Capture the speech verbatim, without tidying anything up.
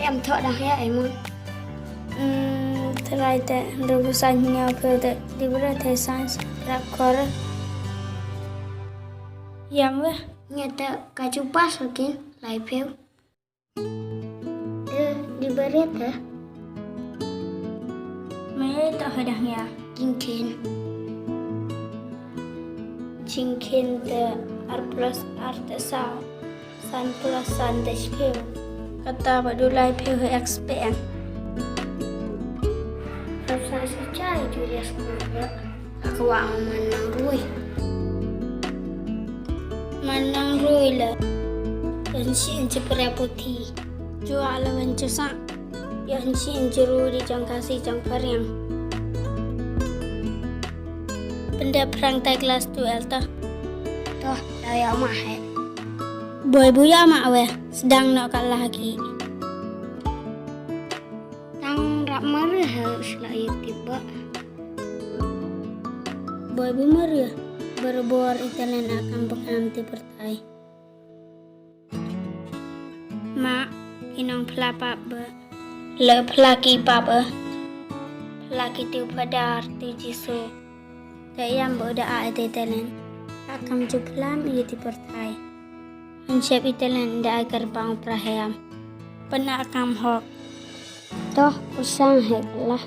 Em thoh dang heh ai mon. Hmm, trai te, rubu sa nya phe te, di bere te sans, rak kor. Yam weh. Nya te, ka ju pas kin, lai phe. Te, di bere te. Me te ho dang ya. Jingkhin. Jingkhin te, ar plus ar te sa. San plus san te shiphew. Kata ba du lai phew he expand. Rap sa sa chai Julius Kuba. Ka wa man nang rui. Man nang rui le. Yan shi in chi preputi. Jua le wen chi sa. Yan shi in chi ru di jang kasi jang pariang. Pende prang tai class twelve ta. Toh, da ya ma he. Boi bu ya ma weh, sdang noh ka lagi. Tang rap mare he sla yu tiba. Boi bu mare, berbor italen akam bekam ti pertai. Ma, kinong pla pap be. Le pla ki pap e. Pla ki tu padar tu Jisu. Te yam bo da a italen. Akam ju plam yu ti pertai. Hanshep italen da a kerbang prahem. Pena akam hok. Toh, usang hek lah.